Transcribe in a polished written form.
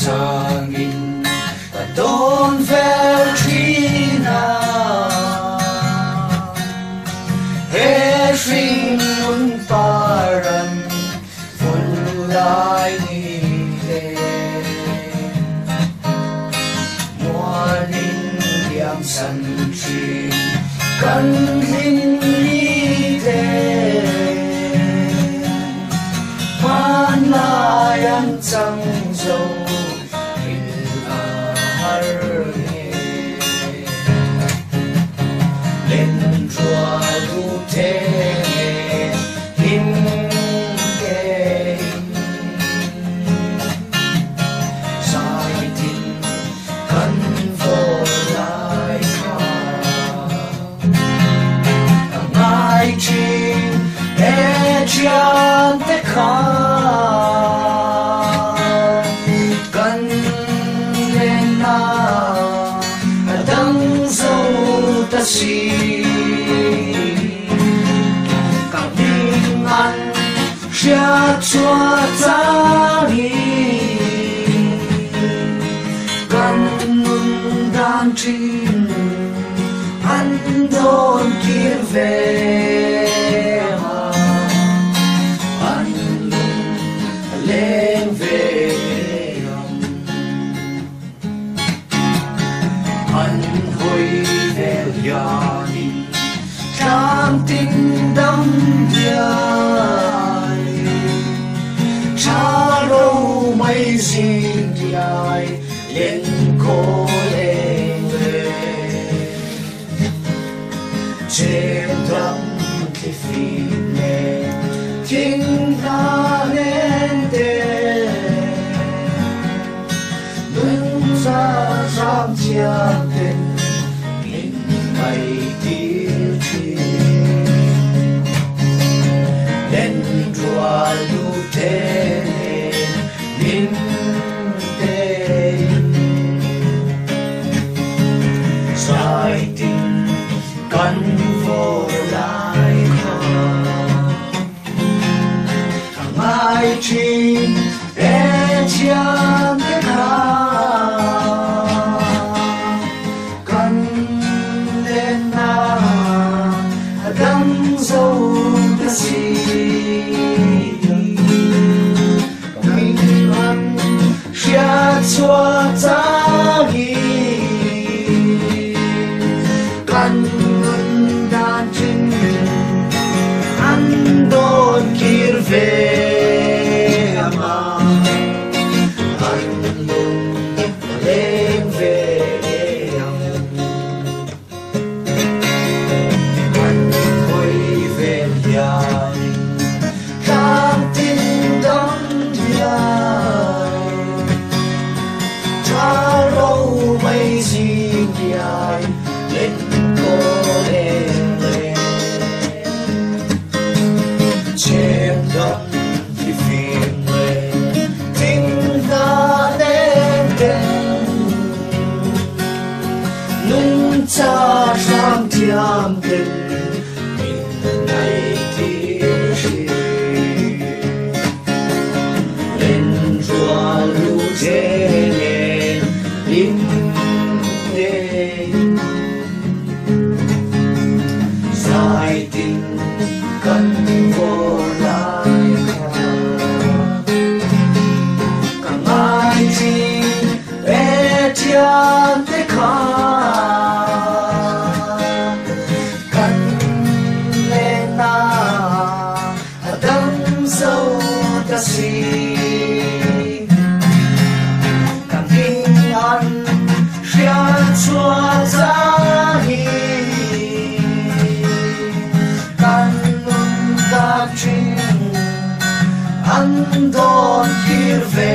Changin ka dawn vel thin a. He hringnun paran vul lai ni le. Muanin liam san thin kan hlim ni te. Hmanlai an chang zo hrilh a har nge. Len rual duh te nge hlim tein. Zaitin kan vawl lai kha. Ka ngai thin he thian te kha. Kan lenna a dang zo ta si. Ka hming an hriat chhuah changin kan nun dan thin an dawn kir ve a, an lung a leng ve ang. An hawi vel hianin tlang tin dam diai, tha ro mai zing diai len khawl eng le. Chem dam thli fim nen thing hna nen te, nungcha zam thiam ten min ngaih tir thin. Len rual duh te nen hlim tein zaitin kan vaw lai kha. Ka ngai thin e thian te kha, kan lenna a dang zo ta si. Ka hming an hriat chhuah changin kan nun dan thin an dawn kir ve ang a, an lung a leng ve ang. An hawi vel hianin tlang tin dam diai, tha ro mai zing diai len khawl eng le. Chem dam thli fim le thing hna nen ten, nungcha hram thiam ten min ngaih tir thin. Len rual lu te nen hlim tein zaitin kan vaw lai kha. Ka ngai thin e thian te kha, kan lenna a dang zo ta si. Ka hming an hriat chhuah changin kan nun dan thin an dawn kir ve.